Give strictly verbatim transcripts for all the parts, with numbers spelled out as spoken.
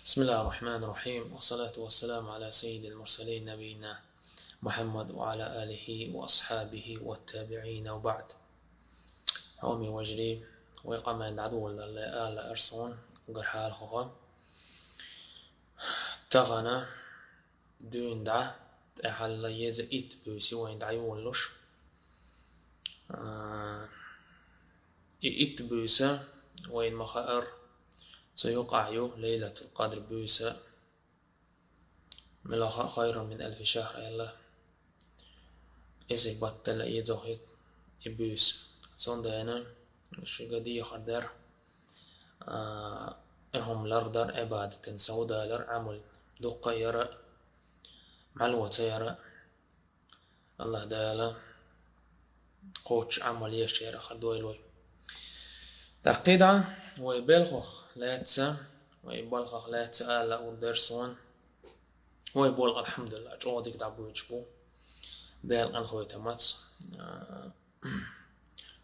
بسم الله الرحمن الرحيم، والصلاة والسلام على سيد المرسلين نبينا محمد وعلى آله وأصحابه والتابعين وبعد. Хьоме вежарий, вай къамаьл дӀадоладале ала арсон, гархьалхо. Тахана дуьйна дӀа, тӀехьалла еза итт буьйса вайна дӀайолалуш. А, и итт буьйса вайна ма хаара, цу юкъахь ю Лайлатул-Къадр буьйса. Мила хаьа, خير من ألف شهر аьлла. Эзар баттал а еза хӀета и буьйса. Цундела шуьга дехар дар, а, и хӀума лардар, Ӏибадатан совдалар, Ӏамал дукха яра, мало ца яра. АллахӀ Дала кхоччуш Ӏамал еш яра хир дойла вай. ТӀаккха кхидӀа вай белхах лаьцна, вай балхах лаьцна ала ур дерсона. Вай болх, алхьамдулиллахӀ, чӀогӀа дика дӀабоьдуш бу. Дала къинхетамца, а,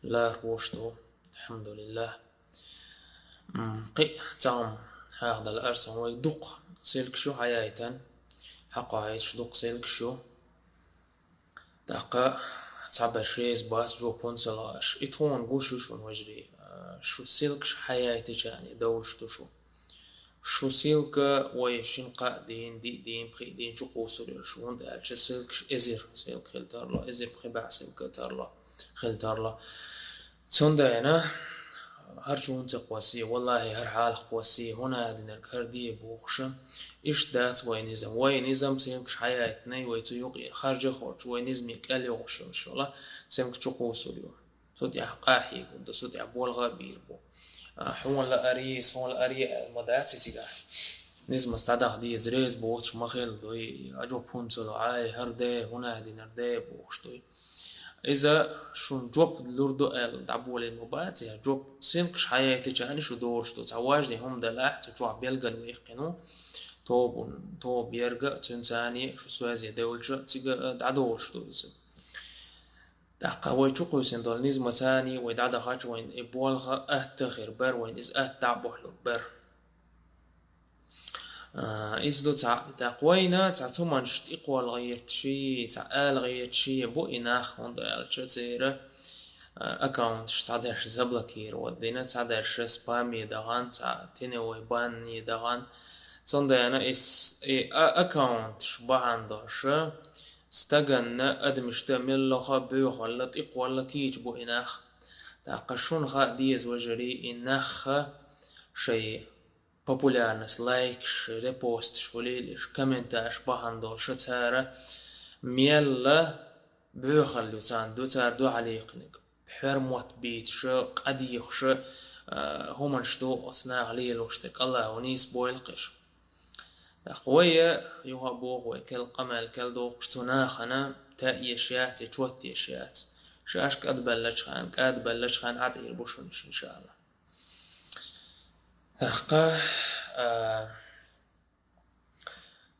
лархӀаш ду, алхьамдулиллахӀ. М, кхин а цхьа хӀума хьахдала арсон, вай дукха силкаш ю хьаяйтан, хьакхойташ дукха силкаш ю. ТӀаккха цхьаберш реза бац, жоп хӀунда ца ло аша. И тхуна гуш ю шуна, вежарий, а, шу силкаш хьаяйтича а довлуш ду шу. Шу силка вай шина-кхаа дийнахь, диъ дийнахь, пхиъ дийнахь чукхоссур йолуш ю, хӀунда аьлча силкаш эзар силка хила тарло, эзар пхи бӀе силка тарло, хила тарло. Цундела хӀара чу хӀунда ца кхоссий, валлахӀи, хӀара хьалха кхоссий, хӀунда а динарг хӀара де бохуш, иштта дац вай низам. Вай низам силкаш хьаяйтинай, вай цу юкъера харжа а хоттуш, вай низаме кӀел йогӀуш йолуш йола силка чукхоссур ю. Цу тӀехь къахьийгур ду, цу тӀехь болх а бийр бу. А, хьуна лаарий, суна лаарий аьлла ма дац и цигахь. Низамца дӀадаха деза, реза боцуш ма хилла дуй, а жоп хӀунда ца ло, ай, хӀара де, хӀунда а динарг де бохуш дуй. Иза шуна жоп лур ду аьлла дӀаболийна ма бац, я жоп силкаш хьаяйтича а шу долуш ду. Цхьа важный хӀума делахь, цу чохь белган вехкина ву, тобун, тоба ерг а, цуьнца а шу соьзе девлча, цига а дӀадолуш ду иза. ТӀаккха вай чукхоьссина долу низамца а вай дӀадахча, вайна и болх атта хир бара, вайна иза атта дӀа а бохлур бара. А, иза ду цхьаъ. ТӀаккха вайна цхьа цу манаш тӀекхолла гӀерташ, цхьа ала гӀерташ бу и нах, хӀунда аьлча церан, а, аккаунташ цхьадерш заблокировать дина, цхьадерш спаме дахана, цхьа теневой банне дахана. Цундела и с-, и а-, аккаунташ бахьана долуш, стаганна адамашта меллаха а боьхалла, тӀекхолла кийча бу и нах. ТӀаккха шуна хаа деза, вежарий, и нах шайн популярность, лайкаш, репосташ хуьлийла, уьш комментарш бахьана долуш, цара мелла боьхалла ю царна, ду цара дуьхьал йийкхинарг. Хьермотбуьйцуш, къадехаш, а, хӀуманаш ду оцу наха лелош дерг, АллахӀа нийса бойла-кх уьш. ТӀаккха вай, юха а боху вай, кел къамел кел доккхуш, цу нахана таъеш яц, я чот еш яц. Шаьш кӀадбеллачхьана, кӀадбеллачхьана Ӏа тӀера бу шуна, иншаАллахӀ. ТӀаккха, а,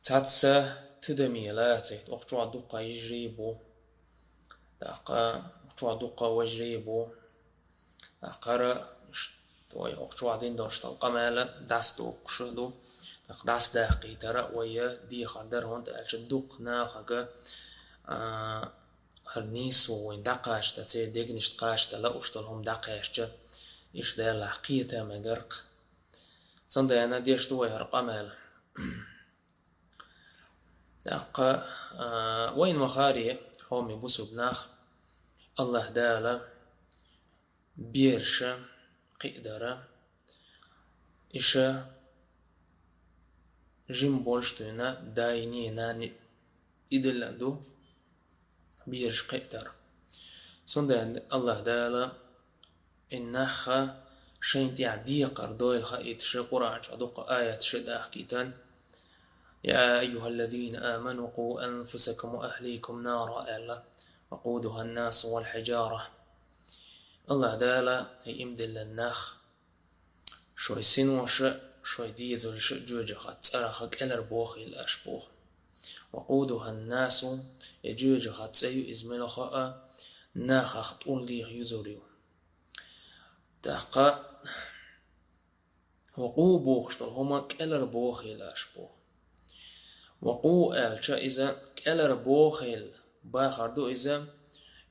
цхьацца тидаме лацийта, охьа чохь дуккха йижарий бу. ТӀаккха охьа чохь дуккха вежарий бу. ТӀаккха хӀара ш-, вай охьа чохь дина долуш долу къамел дӀасадоккхуш а ду. ТӀаккха дӀасадаккхийтар а вай дехар дара, хӀунда аьлча дукха нахага, а, хӀара нийсо вайн дӀакхачийта, церан дегнашна кхачийта лууш долу хӀума дӀакхаьчча, иштта делахь кхета мегар-кх. Цундела деш ду вай хӀара къамел. ТӀаккха, а, вайна ма-хаара, хьоме бусулба нах, АллахӀ Дала бераш кхиадар, иша жима болуш дуьйна, дайне, нанне идаллан ду, бераш кхиадар. Цундела АллахӀ Дала и нах шайна тӀехь декхар дойла хаийташ, Къуръан чохь дуккха аяташ дахкийтина: «يا أيها الذين آمنوا قوا أنفسكم وأهليكم نارا», аьлла, «وقودها الناس والحجارة». АллахӀ Дала, хӀай иман диллина нах, шайн синош а, шайн дезалш а жоьжахати цӀарах кӀелхьарбохийла аша боху. «وقودها الناس», и жоьжахати цӀе ю, иза мила хаьа, нахах тӀулгех юзур ю. ТӀаккха Ва къу бохуш долу хӀума кӀелара бохийла аша боху. Ва къу аьлча, иза кӀелара бохийла бахар ду иза,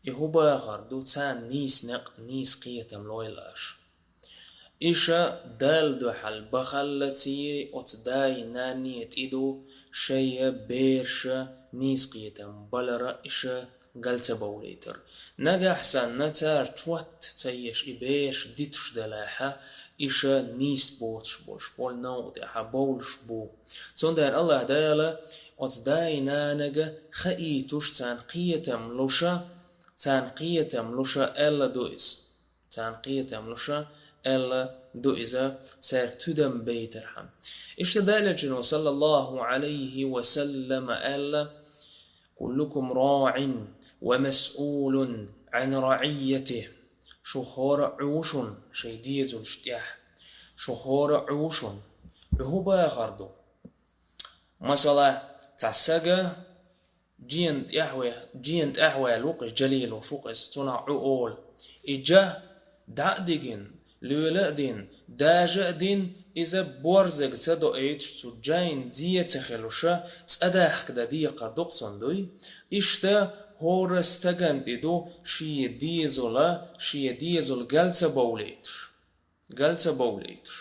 и хӀун бахар ду, царна нийса некъ, нийса кхетам лойла аша. Иша Далла дуьхьал бахаллаций оцу дай-нанне тӀе ду шайя бераша нийса кхетам балара иша гал ца бовлийтар. Нагахь санна цара чот ца еш и бераш дитуш делахьа, иша нийса боцуш болуш болу новкъа тӀехьа бовлуш бу. Цундела Аллах Дала оцу дай-нанага хаийтуш царна кхетам луша, царна кхетам луша аьлла ду иза. Царна кхетам луша аьлла ду иза, цаьрга тидам бейтархьама. Иштта Делан Элчано, саллаллаху Ӏалайхи ва саллама, аьлла: «Куллукум раӀин ва масъулун Ӏан раӀийятихи». Шу хӀора а Ӏу ву шуна шайн дезалш тӀехь. Шу хӀора а Ӏу ву шуна. Ӏу хӀун бахар ду? Масала, цхьа сага жена тӀехь ве-, жена тӀехь ваьлла ву-кх иза, жалелуш ву-кх иза, цунах Ӏу олу. И жа дӀа а дигина, лоьла а дина, дажа а дина, иза борзаг ца доуьйтуш, цу жайна зе ца хилуша, цӀа дахка дан декхар ду-кх цунна, дуй? Иштта хӀора стагана тӀе ду шен дезала, шен дезал гал ца бовлийтуш. Гал ца бовлийтуш.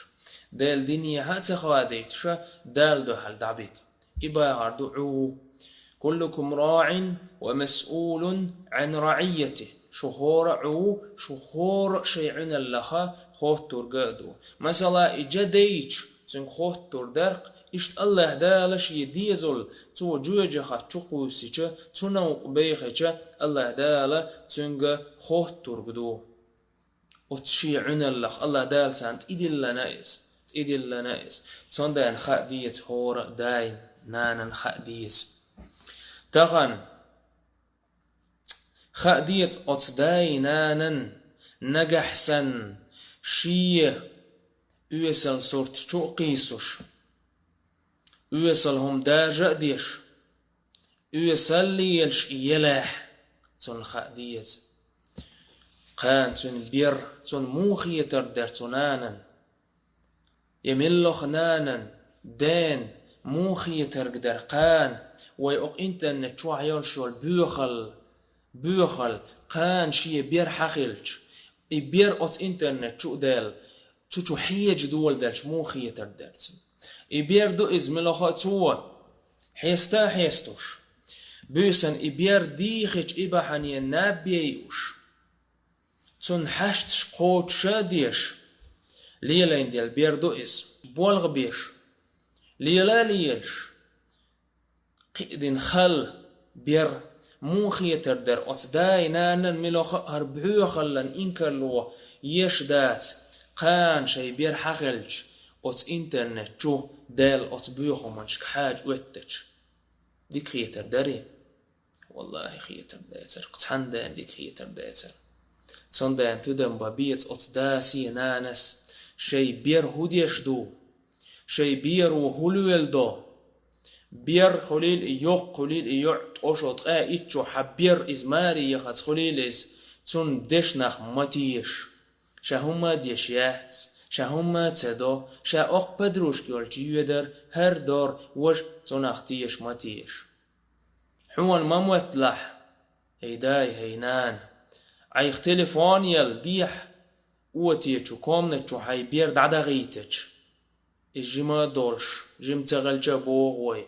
Делан динехьа а ца хадийтуша, Далла дуьхьал дӀабига. И бахар ду Ӏу ву. «Куллукум раӀин ва масъулун Ӏан раӀийятихи». Шу хӀора а Ӏу ву, шу хӀора а шайн Ӏуьналлаха хоттург а ду. Масала, и жа дайча, цуьнга хоттур дар-кх, иштта Аллах Дала шен дезал, цо жоьжахати чу кхуьссича, цу новкъа бехича, Аллах Дала цуьнга хоттург ду. Оцу шен Ӏуьналлах Аллах Дала царна тӀедиллина иза, тӀедиллина иза. Цундела хаа деза хӀора а дай-нанан, хаа деза. Тахана хаа деза оцу дай-нанан, нагахь санна шен оьсал сурташ чу а кхийсуш, оьсал хӀума дажа а деш, оьсал лелаш и елахь, цунна хаа деза. Кхана цуьнан бер, цунна муха хетарг дара цу нанан? Я миллаха нанан, ден муха хетарг дара кхана, вай окху интернет чохь йолуш йолу боьхалла, боьхалла, кхана шен бер хьан хилча, и бер оцу интернет чу а даьлла, цу чу хьежа доладелча муха хетарг дара цуьнан? И бер ду иза миллаха а цо хьеста а хьестуш, буьйсан и бер дийхича и бахьане наб яйуш, цунна хьашташ кхочуша а деш, лелайн делла бер ду иза, болх беш, лела а лелаш, кхиъдина хала бер. Муха хетарг дара оцу дай-нанан, миллаха а хӀара боьхаллан инкарло еш дац, кхана шайн бер хьан хилча, оцу интернет чу даьлла оцу боьхамашка хьажа оьттача? Дика хетарг дарий? Валлахи, хетарг дацара, цхьана дена дика хетарг дацара. Цундела тидам бан беза оцу дас а, нанас а, шайн бер хӀун деш ду, шайн беро хӀун леладо. Бер хуьлийла и йоккха, хуьлийла и йоӀ, ткъо шо, ткъе итт шо хьан бер, иза маре яхац хуьлийла иза, цунна дешнах ма теша. Ша хӀумма а деш яц, ша хӀумма а ца до, ша оккха подружка йолчу йоьдар, хӀара дор, важа, цунах теша ма теша. Хьуна ма мотталахь, хӀей дай, хӀей нана, Ӏайха телефон елла дехьа, отечу комнат чу хьайн бер дӀадахийтича. Иза жима а долуш, жима ца хилча а боху вай.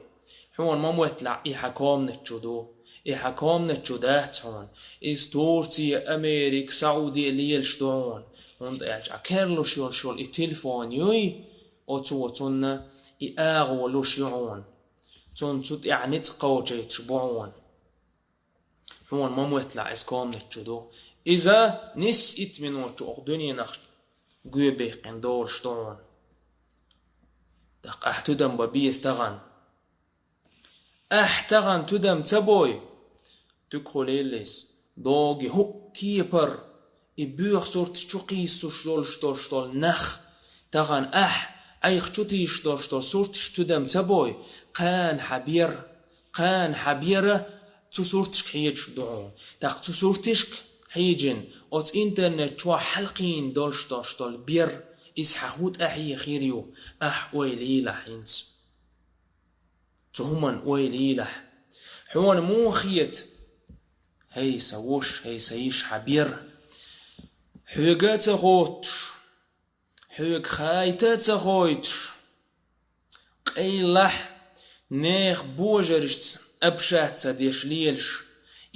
Хьуна ма мотталахь, и хьан комнат чу ду, и хьан комнат чу дац хьуна. Иза Турция, Америка, Саудия лелаш ду хьуна. ХӀунда аьлча Ӏа керлуш йолуш йолу и телефон юй, оцо цунна и агӀо луш ю хьуна. Цунна цу тӀехь ницкъ кхочуьйтуш бу хьуна. Хьуна ма мотталахь, иза комнат чу ду. Иза нисса итт минот чу окху дуьненах гоьбаьккхина долуш ду хьуна. ТӀаккха ахь тидам бан беза тахана. Ахь тахана тидам ца бой, туька хуьлийла иза, доги хӀуъа кепара, и боьха сурташ чу кхийсуш долуш долуш долу нах, тахана ахь Ӏайха чу тийсуш долуш долу сурташ тидам ца бой, кхана хьан бер, кхана хьан бер цу сурташка хьежаш ду хьуна. ТӀаккха цу сурташка хьийжина, оцу интернет чохь хьалакхийна долуш долуш долу бер, Иза хьан хӀун тӀаьхье хир ю, ахь ойла йийлахь хӀинца. Цу хӀуманна ойла йийлахь. Хьуна муха хета, хӀей, сан воша, хӀей, сан йиша хьан бер, хьоьга а ца хоттуш, хьоьга хайта а ца хойтуш, къайлахь, нехан божаршца общаться деш лелаш,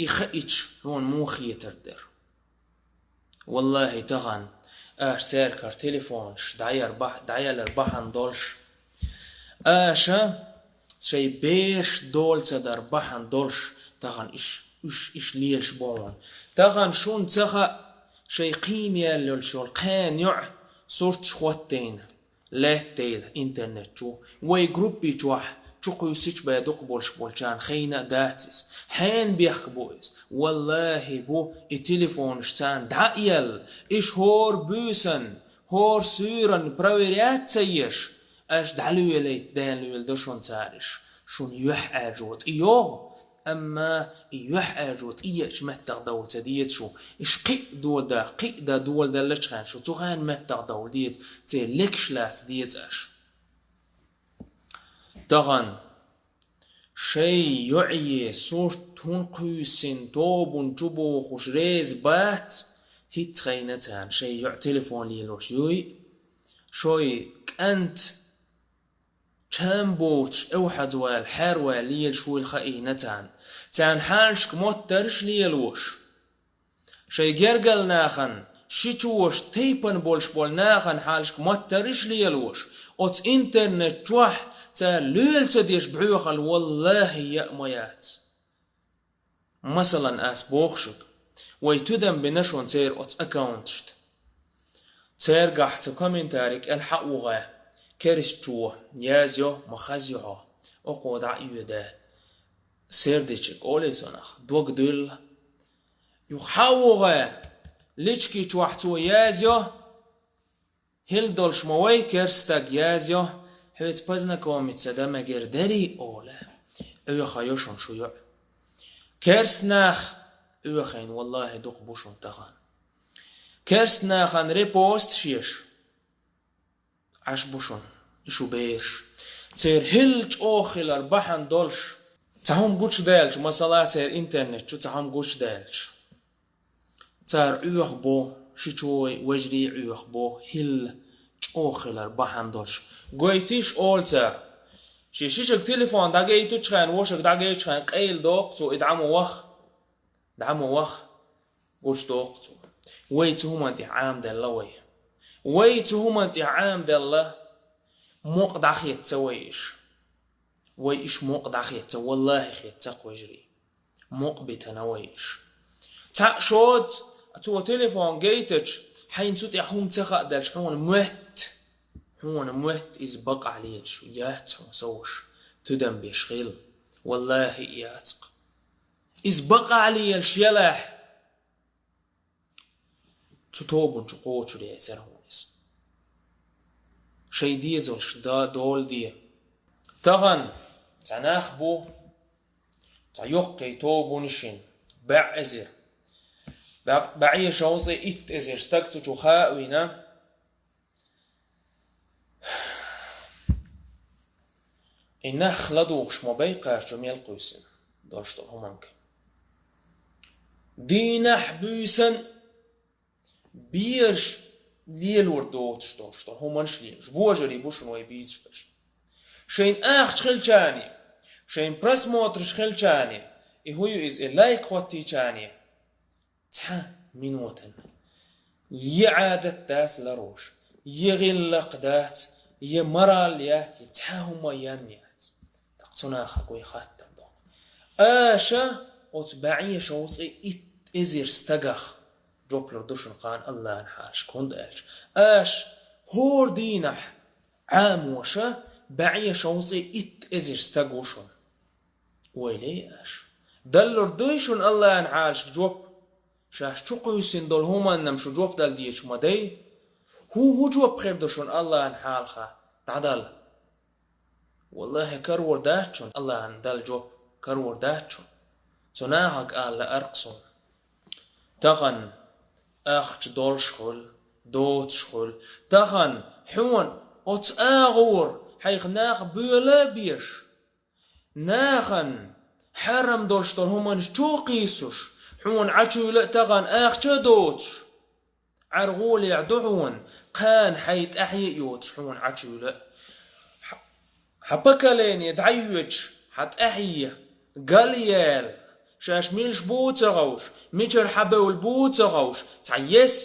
и хаийча, хьуна муха хетар дара? Валлахьи, тахана аша цаьргара телефонаш дӀаяр бахь-, дӀаялар бахьана долуш, аша шайн бераш дола ца дар бахьана долуш, тахана иш, уьш, иш лелаш бу хьуна. Тахана шуна ца хаьа, шайн кхийна яьлла йолуш йолу кхаьна йоӀ сурташ хӀоттийна лаьттайла интернет чу, вай группи чохь чукхуьйсучу бен дукха болуш болчарна хайна а дац иза. Хьенан бехк бу иза? Валлахьи, бу и телефонаш царна дӀа а елла, иш хӀора буьйсанна, хӀора суьйранна проверять ца еш, аша дӀалоьлийта, дена лоьла до шуна цара иш. Шуна юьхьӀаьржо тӀейогӀу, амма и юьхьӀаьржо тӀееачу меттах довла ца деза шу. Иш кхин а дода, кхин а дан доладеллачу хенахь шу цу хенан меттах довла деза, церан легаш лаца деза аша. Тахана шайн йоӀе сурт хӀунда кхуьйсина тобанна чу бохуш реза бац, хӀинца хайна царна шайн йоӀ телефон лелош юй, шой кӀант чам боцуш, эвхьазвала, хьервала лелаш вуйла хаийна царна. Царна хьалашка моттарш лелош. Шайн гергал нахана, шичоша тайпана болуш болу нахана хьалашка моттарш лелош, оцу интернет чохь цара лоьла ца деш бӀоьхалла, валлахьи, яа ма яц. Масалан, ас боху шуьга, вай тидам бина шуна церан оцу аккаунташна. Цаьргахь цу комментари кӀел хьа а вугӀа, керстачо язйо, ма хазйо хьо, окхо дӀа а йоьда, сердечко олий цунах, дог дуьллу. Юха хьа а вугӀа, лички чохь цо язйо, хӀилла долуш ма вай, керста стаг язйо, хьоьца познакомиться дан мегар дарий, олий. Оьхайо шуна шу йоӀ. Керста нах, оьхайна, валлахьи, дукха бу шуна тахана. Керста нахана репосташ еш, Ӏаш бу шуна и шу бераш. Церан хӀилла чӀогӀа хилар бахьана долуш, цхьа хӀума гучудаьлча, масала, церан интернет чу цхьа хӀума гучудаьлча, цара Ӏоьхабо, шичой, вежарий Ӏоьхабо, хӀилла чӀогӀа хилар бахьана долуш. Гойтуш олу цара. Шен шичуьнга телефон дӀагайтучу хенна, вошуьнга дӀагайтучу хенна къайла доккху цо, и дӀа ма ваха. ДӀа ма ваха, гучудоккху цо. Вай цу хӀуманна тӀехь Ӏамаделла вай. Вай цу хӀуманна тӀехь Ӏамаделла, мукъа дӀахецна вай иш. Вай иш мукъа дӀахецна, валлахьи, хецна-кх, вежарий. Мукъа битина вай иш. Цхьаъ шоца, цо телефон гайтича, хьайна цу тӀехь хӀума ца хааделча, хьуна моьтту, хьуна моьтту иза бакъахь лелаш яц хьуна, сан ваша, тидам беш хила. Валлахьи, яц-кх. Иза бакъахь лелаш елахь, цу тобанна чу кхочур яцара хьуна иза. Шайн дезалш да-, дола де. Тахана цхьа нах бу, цхьа йоккхий тобанаш йина, бӀе эзар, бӀе-, бӀе шовзткъе итт эзар стаг цу чу хаа а вина, и нах ладугӀуш ма бай кхачо мел кхуьйсина долуш долу хӀуманга. Дийнахь буьйсан бераш лелор доцуш долуш долу хӀуманаш лелаш. Божарий бу шуна вай бийцаш берш. Шайн ахча хилчарний, шайн просмотраш хилчарний, и хӀун ю иза, и лайк хӀоттийчарний, цхьа минотана. Я Ӏадат дац ларош, я гӀиллакх дац, я мораль яц, я цхьа хӀума ян яц. ТӀаккха цу нахах вай хаттар доккху. Аша оцу бӀе шовзткъе итт эзар стагах жоп лур ду шуна кхана Аллахьан хьалашка, хӀунда аьлча аша хӀора дийнахь Ӏамоша бӀе шовзткъе итт эзар стаг ву шуна. Ойла яй аша. Даллур дуй шуна Аллахьан хьалашка жоп? Шаьш чу кхуьйсина долу хӀуманна-м шу жоп дала дезаш ма дай. ХӀун, хӀун жоп хир ду шуна Аллахьан хьалха дӀадала? Валлахьи, карор дац шуна Аллахьан дала жоп, карор дац шуна. Цу нахага ала лаьара-кх суна. Тахана ахча долуш хуьлу, доцуш хуьлу. Тахана хьуна оцу агӀор хьайх нах боьла а беш, нахана хьарам долуш долу хӀуманаш чу а кхийсуш, хьуна Ӏачуьйла а тахана ахча а доцуш, Ӏар гӀолехь ду хьуна, кхана хьайн тӀаьхье а йоцуш хьуна Ӏачуьйла а. Хьан поколение дӀайоьдуш, хьан тӀаьхье гал яьлла, шаьш милаш бу ца хууш, мичара хьан бевлла бу ца хууш, цхьа ес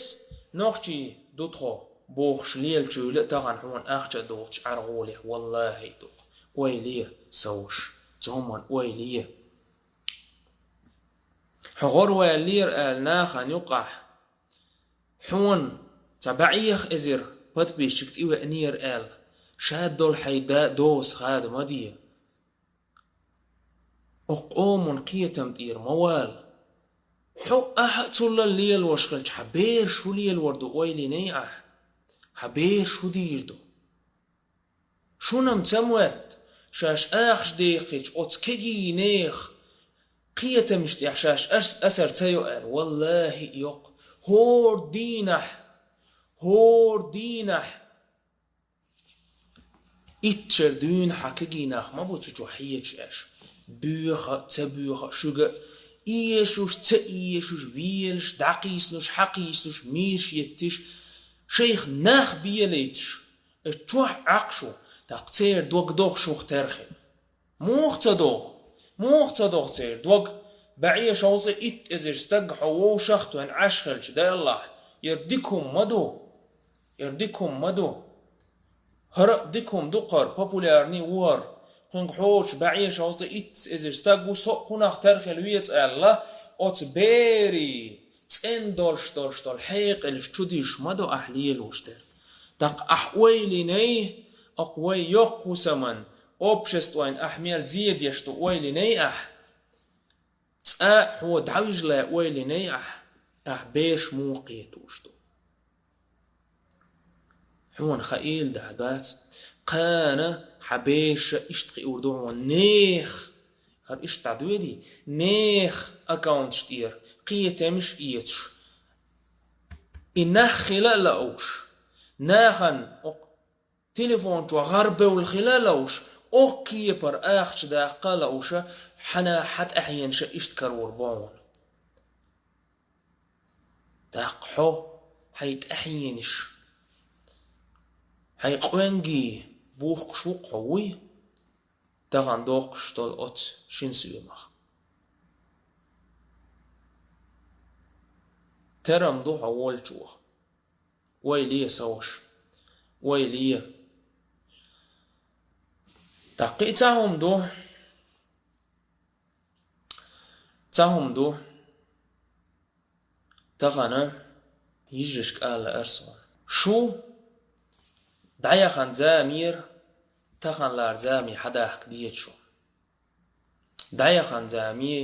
нохчий ду тхо бохуш лелачуьйла а тахана хьуна ахча а доцуш Ӏар гӀолехь, валлахӀи, ду-кх. Ойла е, сан ваша, цу хӀуманна ойла е. Хьо гӀорваьллера аьлла нахана юкъахь, хьуна цхьа бӀеха эзар подписчик тӀевеанера аьлла, шадолу хьайн да доса хада ма де. Оцу къоман кхетам тӀера ма вала. Хьо ахьа а цулла лелош хилча, хьан бераш хӀун лелор ду, ойла йинай ахь? Хьан бераш хӀун дийр ду? Шуна-м ца моьтту, шаьш ахча дехкича оцу кегийнехан кхетамаш тӀехь шаьш ас-, асар ца йо аьлла, валлахӀи, йо-кх. ХӀора дийнахь, хӀора дийнахь итт шера дуьйна хьан кегий нах ма бу цу чу хьоьжуш аьлла. Боьха а, ца боьха а, шуьга а, эшуш, ца эшуш, велаш, дӀакхийсалуш, хьакхийсалуш, мийраш етташ, шайх нах белийташ, ас чохь Ӏакхаш ву, тӀаккха церан дог догӀу шух терхина. Муха ца догӀу? Муха ца догӀу церан дог? БӀе шовзткъе итт эзар стаг хьо вовшах а тойна Ӏаш хилча, дай Аллахь, яра дика хӀума ма ду. Яра дика хӀума ма ду. ХӀара а дика хӀума ду-кх, хӀара популярный ву хӀара. Кхуьнга хьоьжуш бӀе шовзткъе итт эзар стаг ву, со а кхунах тера хила веза аьлла, оцу берийн цӀена долуш долуш долу хьекъалш чу дижуш ма ду ахь лелош дерг. ТӀаккха ахь ойла йинай, окху вайн йоккха хӀусаман, обществойн ахь мел зе деш ду, ойла йинай ахь? Цкъа а хьо дӀавижале ойла йинай ахь, ахь бераш муха кхетош ду? Хьуна хаийла дахь дац, кхана хьан бераша иштта кхиур ду хьуна, нехан, хӀара иштта дӀадоьдий, нехан аккаунташ тӀера кхетамаш а эцуш. И нах хила а лууш, нахана окху телефон чохь гӀарабевлла хила а лууш, окху кепара ахча даккха а лууш, хьан, хьан тӀаьхьенаш иштта карор бу хьуна. ТӀаккха хьо хьайн тӀаьхьенаш, хьайн къоьнгий бухкуш ву-кх хьо, вуй, тахана доккхуш долу оцу шина соьмах. Тера-м ду хьо волчух. Ойла е, сан ваша. Ойла е. ТӀаккха и цхьа хӀума ду. Цхьа хӀума ду. Тахана йижаршка ала лаьара суна. Шу дӀаяхана замера, таханлера заме хьадахка деза шу. ДӀаяхана заме,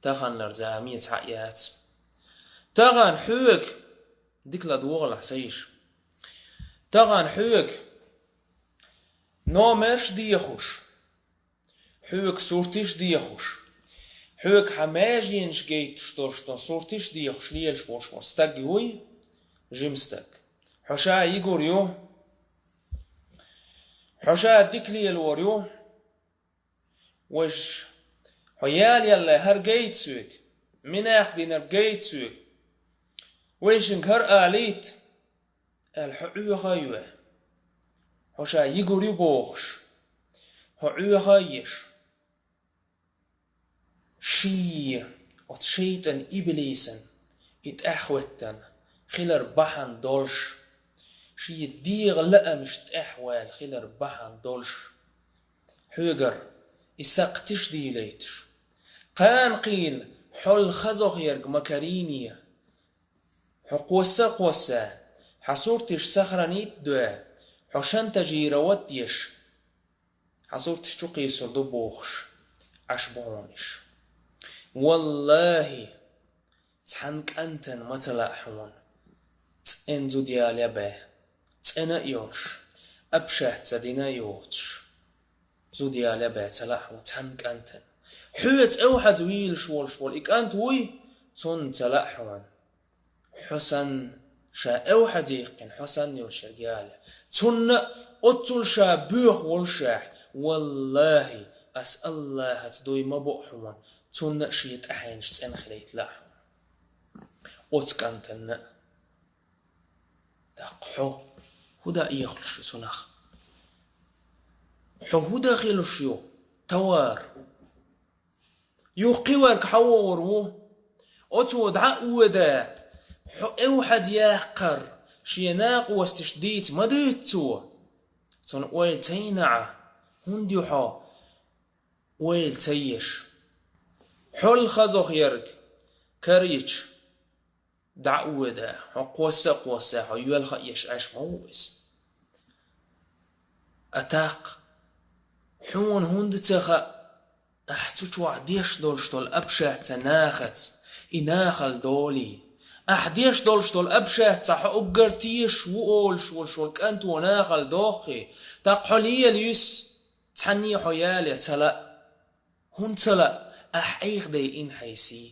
таханлера заме цхьаъ яц. Тахана хьоьга, дика ладогӀалахь, сан йиша. Тахана хьоьга номерш дехуш, хьоьга сурташ дехуш, хьоьга хьан маьженаш гайтуш долуш долу сурташ дехуш лелаш волуш волу стаг юй, жима стаг. Хьо ша йигур ю, хьо ша дика лелор ю, вайша, хьо ял яллай хӀара гайта соьга, минах динарг гайта соьга, вайшинга хӀара алийта, аьлла, хьо Ӏоьха а йой. Хьо ша йигур ю бохуш, хьо Ӏоьха а еш. Ший, оцу шайтӀан иблисан и тӀаьхьахӀоьттина хилар бахьана долуш, ший дегӀан лаамаш тӀаьхьаваьлла хилар бахьана долуш, хьоьгара и сакхтиш дийлайташ, кхана-кхийна хьол хазох ерг ма карийне. Хьо кхосса а кхосса, хьан сурташ сохранить а дой, хьо шантажировать а деш, хьан сурташ чу кхийсур ду бохуш, Ӏаш бу хьуна уьш. Валлахи, цхьана кӀантана ма ца лаьа хьуна цӀена зуда ялабе, цӀена а йолуш, общаться дина а йоцуш, зуда ялабе ца лаьа хьуна цхьана кӀантана. Хьоьца эвхьаза вийлаш волуш волу и кӀант вуй, цунна ца лаьа хьуна. Хьо санна, Ша эвхьазеккхина хьо санна йолуш ерг яле. Цунна а, оццул ша боьха волушехь, валлахӀи, ас АллахӀаца дуй ма бо хьуна, цунна а шен тӀаьхьенаш цӀена хилийта лаьа хьуна. Оцу кӀантанна а. ТӀаккха хьо хӀун дан эхалуш ю цунах? Хьо хӀун дан хилуш ю, товар? Юха кхин верг хьан вогӀур ву? Оцо дӀа а оьду, хьо эвхьазъяккхар шен накъосташна дийца ма дуьйцу цо. Цунна ойла ца йина Ӏа, хӀунда ю хьо ойла ца еш? Хьол хазох ерг карийча, дӀа а оьду, хьо кхосса а кхосса, хьо йоьлха а еш Ӏаш ма ву иза. А тӀаккха хьуна хӀунда ца хаьа, ахь цу чохь деш долуш долу абшаца нахаца, и нахала долий? Ахь деш долуш долу абшаца хьо уггар тешаш ву олуш волуш волу кӀанто нахала доххий, тӀаккха хьо лела юьсу, цхьанне а хьо яле ца лаьа. ХӀунда ца лаьа, ахь айхьа дайина хьайн сий.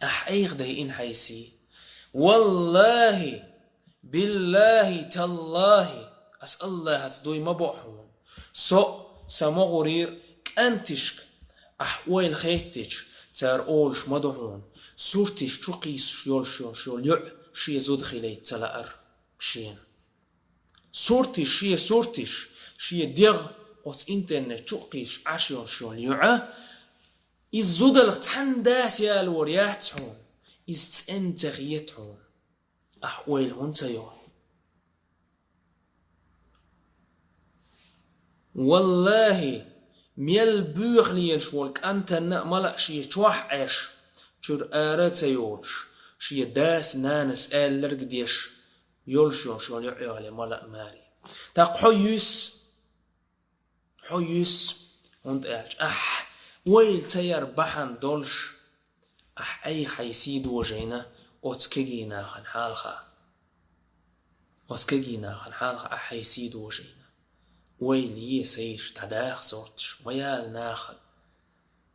Ахь айхьа дайина хьайн сий. ВаллахӀи, биллахӀи, таллахӀи, ас АллахӀаца дуй ма бо хьуна. Со а, сан могӀарера а кӀанташка ахь ойла хеттича, цара олуш ма ду хьуна, сурташ чу кхийсуш йолуш йолуш йолу йоӀ шен зуда хилийта ца лаьара шена. Сурташ, шен сурташ, шен дегӀ оцу интернет чу а кхийсуш Ӏаш йолуш йолу йоӀ, иза зудалла цхьанна дас ялор яц хьуна, иза цӀена ца хета хьуна. Ахь ойла хӀунда ца йо? ВаллахӀи, мел боьха лелаш волу кӀантана а ма лаьа шен чохь Ӏаш, чуьра ара а ца йолуш, шен дас, нанас аьлларг а деш, йолуш йолуш йолу йоӀ яле ма лаьа маре. ТӀаккха хьо юьсу, хьо юьсу, хӀунда аьлча ахь ойла ца яр бахьана долуш, ахь айхьа хьайн сий дожийна оцу кегий нахана хьалха. Оцу кегий нахана хьалха ахь хьайн сий дожийна. Ойла е, сан йиша, дӀадаха сурташ, ма яла нахана.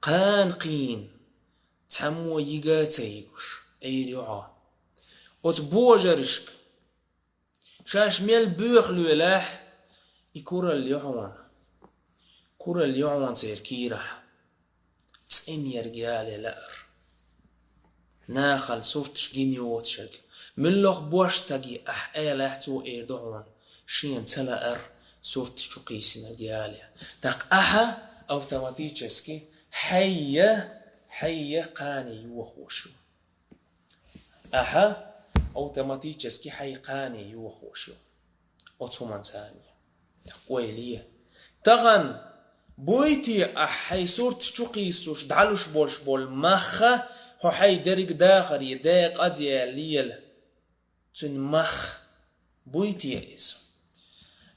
Кхана кхийна, цхьаммо йига а ца йигуш, Ӏийр ю хьо. Оцу божаршка шаьш мел боьха лелахь, и куралла ю хьуна. Куралла ю хьуна церан кийрахь. ЦӀена ерг яле лаьара. Нахала сурташ гина йоцуш ерг. Муьллах бош стаге ахь алахь, цо эр ду хьуна, шена ца лаьара сурташ чу кхийсинарг яле. ТӀаккха ахьа автоматически хьайя, хьайя кхане йохош ю. Ахьа автоматически хьайн кхане йохош ю оцу хӀуманца. Ойла е. Тахана буй те ахь хьайн сурташ чу кхийсуш дӀалуш болуш болу мах, хьо хьайн дерриг дахаре, декъаза яьлла лела. Цуьнан мах буй те иза?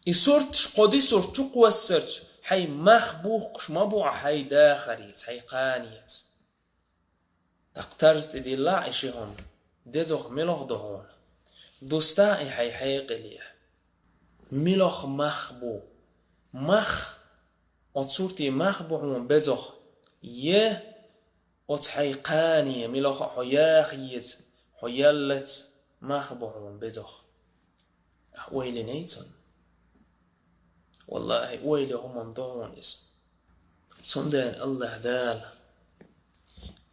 И сурташ кхо ди сурт чу кхоссарча, хьайн мах бухкуш ма бу ахь хьайн дахареца, хьайн кханеца. ТӀаккха тарз тӀедиллахь и ши хӀума, дезох милох ду хьуна? Дустахь и хьайн хьекъале. Милох мах бу? Мах, оцу сурте мах бу хьуна безох? Е оцу хьайн кхане, милох а хьо яха еза, хьо яллац, мах бу хьуна безох? Ахь ойла йиний цунна? ВаллахӀи, ойла йо хӀуманна ду хьуна иза. Цундела АллахӀ Дала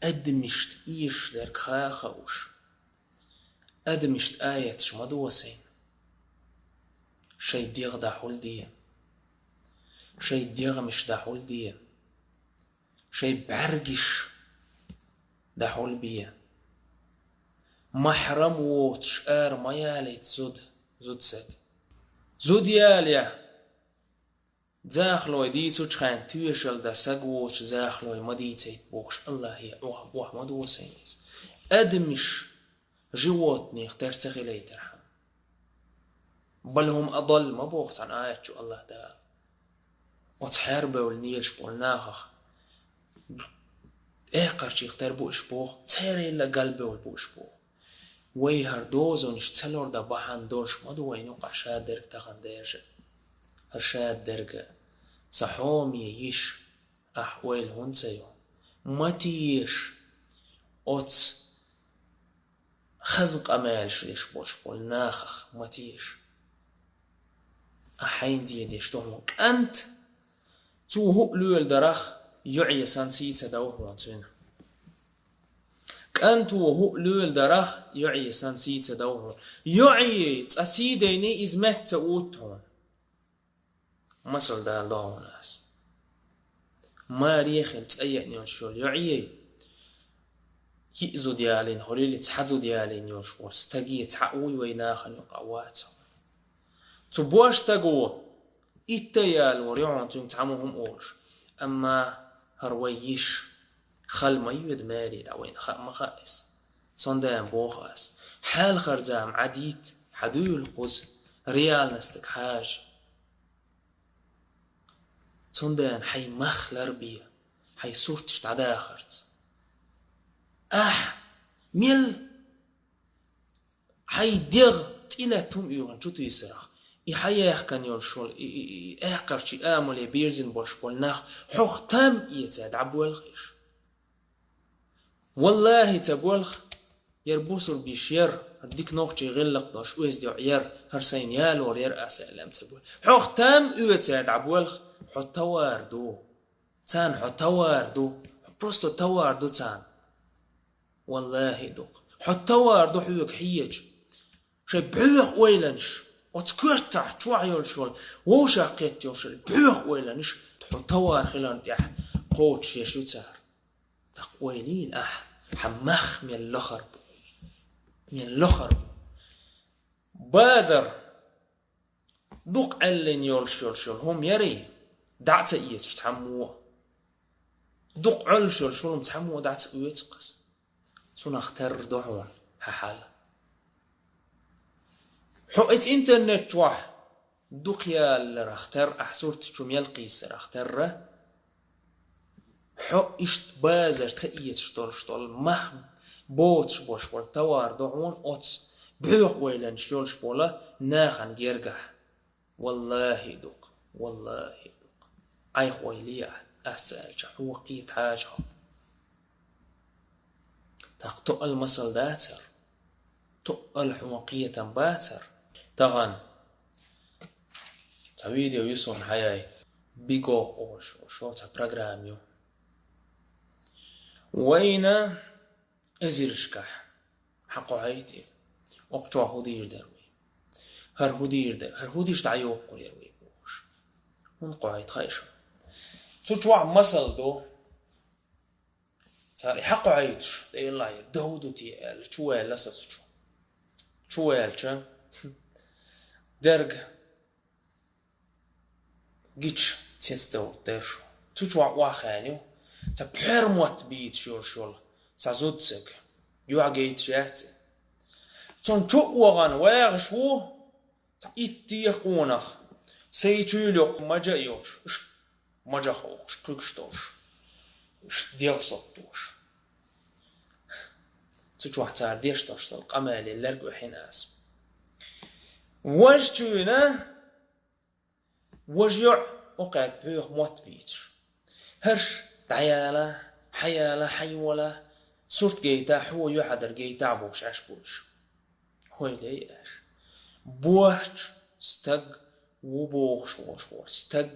адамашна эшаш дерг ха а хууш, адамашна аяташ ма досийна. Шайн дегӀ дӀахьулде. Шайн дегӀамаш дӀахьулде. Шайн бӀаьргаш дӀахьулбе. Махьрам воцуш ара ма ялийта зуда, зуда саг. Зуда яле, захалой дийцучу хенахь тоьшалла дан саг воцуш захалой ма дийцийта бохуш, АллахӀе охьа, охьа ма досийна иза. Адамаш животных тера ца хилийтархьама. «Бал хӀум адалл» ма боху цхьана аят чу АллахӀ Дала. Оцу хьербевлла лелаш болу нахах эккхарчех тера бу уьш боху, церайилла галбевлла бу уьш боху. Вай хӀара дозанаш ца лардан бахьана долуш ма ду вайна юкъахь шадерг тахана даьржа. ХӀара шадерг а, сан хьоме йиша, ахь ойла хӀунда ца йо? Ма теша оцу хаза къамаьлаш деш болуш болу нахах ма теша. Ахь хьайна зе деш ду хьуна. КӀант, цо хӀуъа лоьла дарах, йоӀе санна сий ца дов хьуна цуьнан. КӀанто хӀуъа лоьла дарах, йоӀе санна сий ца дов хьуна. ЙоӀе цкъа сий дайний, иза метта ца утту хьуна. Масал дала до хьуна ас. Маре хила цӀа еана йолуш йолу йоӀе, йиъ зуда ялийна хуьлийла, цхьа зуда ялийна йолуш волу стаге цхьа а вуй вай нахана юкъа вац хьуна. Цу боьрша стаго итт а ялор ю хьуна цуьнга цхьаммо хӀума олуш. Амма хӀара вай йиш хала ма йоьду маре дӀа вайна, хаа ма хаьа иза. Цундела боху ас, хьалхара зама Ӏадийта, хьан дуьйла кхуза, реальностага хьажа. Цундела хьайн мах ларбе, хьайн сурташ дӀадахарца. Ахь мел хьайн дегӀ тӀелетта хӀума оьгӀан чу туьйсарах, и хьан яхкана йолуш волу, и, и, и, и аьккхарчий амале бирзина болуш болу нах хьох там эца дӀабоьлху иш. Валлахи, ца боьлху, яра бусурбиш яра, хӀара дика нохчий гӀиллакх долуш оьзда йоӀ яра, хӀара сайна ялор яра аса аьлла ца боьлху. Хьох там оьца дӀабоьлху, хьо товар ду. Царна хьо товар ду, хьо просто товар ду царна. Валлахи, дукха. Хьо товар ду хьоьга хьеча. Шайн бӀоьха ойланаш, оцу коьртахь чохь йолуш йолу, вовшах кхетта йолуш йолу бӀоьха ойланаш, хьо товар хиларна тӀехь кхочушъеш ю цара. ТӀаккха ойла йийла ахь, хьан мах мел лохар бу. Мел лохар бу. Базар дукха Ӏеллина йолуш йолуш йолу хӀума ярий, дӀа а ца эцаш цхьаммо а. Дукха Ӏоьллуш йолуш хӀума цхьаммо а дӀа ца оьцу кхуза. Цунах терра ду хьуна хьан хьал. Хьо иза интернет чохь дукха яларах терра, ахь сурташ чу мел кхийсарах терра, хьо иштта базар ца эцаш долуш долу, мах боцуш болуш болу товар ду хьуна оцу бӀоьха ойланаш йолуш болу нахана гергахь. Валлахи, дукха, валлахи, дукха. Айхьа ойла е ахь, ас ца аьлча, хьо кхета хьажа хьо. ТӀаккха тоъал масал дацара. Тоъал хьуна кхетам бацара. Тахана цхьа видео ю суна хьаяй. Биго олуш, шо цхьа программа ю. Вайна эзаршкахь хьан кхо хьайти? Окху чохь хӀун дийр дара вай? ХӀара хӀун дийр дара? ХӀара хӀун дийш дӀайоккхур яра вай бохуш? ХӀунда кхо хьайти хаьа шуна? Цу чохь масал ду. Цара и хьакхо хьайташ, тӀе йиллахь яра, дов ду те аьлла, чу ваьлла сацу чу. Чу ваьлча, дерг гича цецдоврт дершу. Цу чохь охьахаьню, ца пхьер мотт бийцаш йолуш йолу, ца зудцаг, юьхьа гайташ яц и. Цунна чу а вахана вагӀаш ву, Итт дехьа къонах, сайчуьйла йоккха мажа а йолуш, уьш мажа хьокхуш, куьгаш долуш, уьш дегӀ соккхуш. Цу чохь цара деш долуш долу къамеле лерг вехьина аса. Важа чуьйна, важа йоӀ, окхаьг пхьоьха мотт бийцаш. ХӀарш дӀаяла, хьаяла, хьайвала, сурт гайта, хьо юьхьадар гайта бохуш Ӏаш бу уьш. ХӀой лей аьш. Бохча стаг ву бохуш волуш волу стаг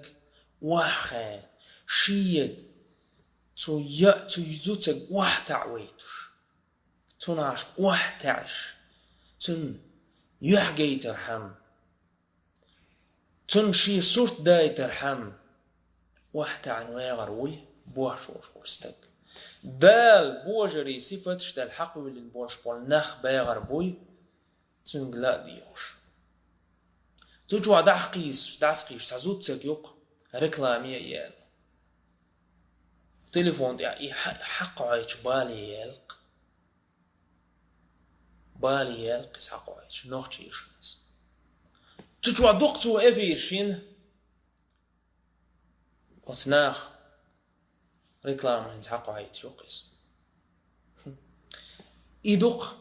охьахаьна, шега цу я-, цу зуцаг охьатаӀа вайтуш. Цунашка охьатаьӀаш, цунна юьхь гайтархьама. Цунна шен сурт дайтархьама, охьатаьӀна вагӀар вуй бохча волуш волу стаг. Дала божарий сифаташ дала хьакхуьйлина болуш болу нах багӀар буй, цуьнга ла а дехуш. Цу чохь дӀакхийсуш, дӀасакхийсуш цхьа зудцаг юккъа рекламе а яьлла. Телефон тӀехь и хьа-, хьакхойчу бале яьлкх. Бале яьлла кхин схьакхойчу, нохчий ю шуна иза. Цу чохь дукха цо эфир шина. Оцу наха реклама хӀинца схьакхойчу ю кхин иза. И дукха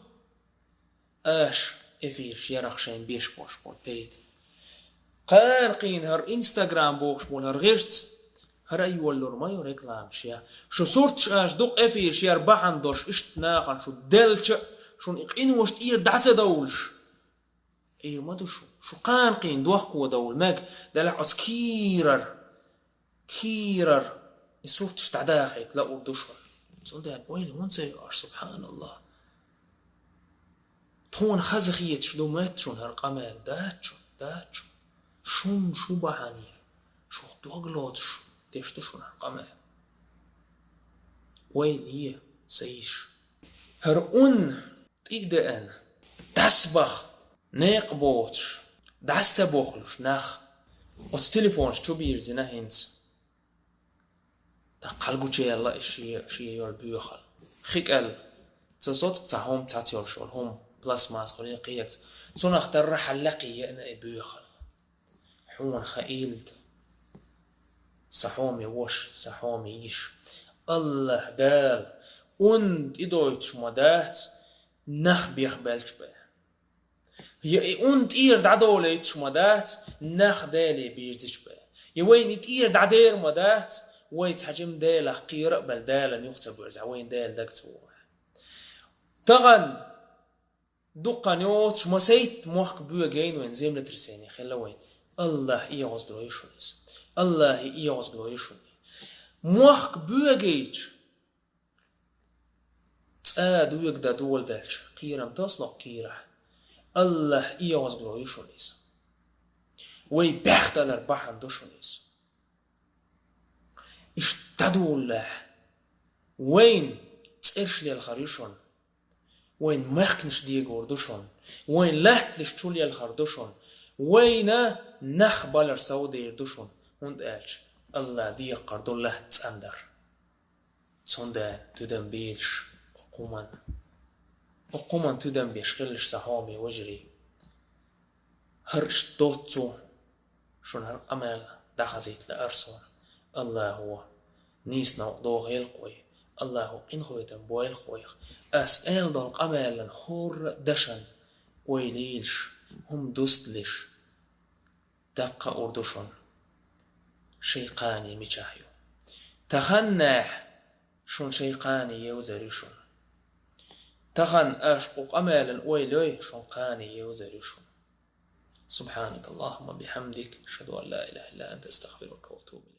аша эфирш ярах шайн беш бош болу пайда. Кхана кхийна хӀара Instagram бохуш болу хӀара гӀирц, хӀара а йолалур ма ю рекламаш я. Шу сурташ аша дукха эфирш яр бахьана долуш, иштта нахана шу делча а, Шуна и къинош тӀера дӀа ца довлуш, Ӏийр ма ду шу. Шу кхана-кхийна дохко довла мега, делахь оцу кийрара, кийрара и сурташ дӀадахийта луур ду шуна. Цундела ойла хӀунда ца йо аша, субханаллахӀ? Тхуна хаза хеташ ду моьтту шуна хӀара къамел? Дац шуна, дац шуна. Шуна шу бахьана е, шух дог лоцуш деш ду шуна хӀара къамел. Ойла е, сан йиша. ХӀара ун тӀиг деана, дӀасабаха, некъ боцуш, дӀаса ца бохлуш нах, оцу телефонаш чу бирзина хӀинца. ТӀаккха хьал гучуяьлла и шен, шен йолу боьхалла. Хи кӀел, ца соцу цхьа хӀума, цхьацца йолуш йолу хӀума, пластмассахула я кхечу. Цунах тарра хьал лакхе еана и боьхалла. Хьуна хаийла, сан хьоме ваша, сан хьоме йиша, АллахӀ Дала ун тӀедойтуш ма дац, нах бехбелча бен. Я и ун тӀера дӀадолуьйтуш ма дац, нах Деле бирзича бен. Я вайна и тӀера дӀадер ма дац, вай цхьа жима Делах кхера а белла, Далан юха ца боьрзахь, вайна Дела дага ца вогӀахь. Тахана дуккха йоцуш, масийтта мохк боьгийна вайна, землетрясение хилла вайна. АллахӀан эгӀазло ю шуна иза. АллахӀан эгӀазло ю шуна. Мохк боьгийча, цӀа доьгу дан доладелча, кхерам тосало кхерахь, АллахӀан эгӀазло ю шуна иза. Вай бехдалар бахьана ду шуна иза. Иштта дӀадолалахь, вайна цӀераш лелхар ю шуна. Вайн мехканаш дегор ду шуна, вайн латтанаш чулелхар ду шуна, вайна нах балар совдер ду шуна, хӀунда аьлча АллахӀ декхар ду латта цӀандар. Цундела тидам белаш окху хӀуманна. Окху хӀуманна тидам беш хилалаш, сан хьоме вежарий. ХӀара иштта доццу шуна хӀара къамел дӀахазийта лаьара суна. АллахӀа нийса новкъа дохийла-кх вай, АллахӀа къинхетам бойла-кх вайх. Ас аьлла долу къамелан хӀора а дашан ойла йийлаш, хӀума дусталаш, даккха а луур ду шуна, шайн кхане мичахь ю. Таханлерчу дийнахь шуна шайн кхане евзар ю шуна. Тахана аша кху къамелан ойла йой, шуна кхане евзар ю шуна. سبحانك اللهم وبحمدك، أشهد أن لا إله إلا أنت، أستغفرك وأتوب إليك.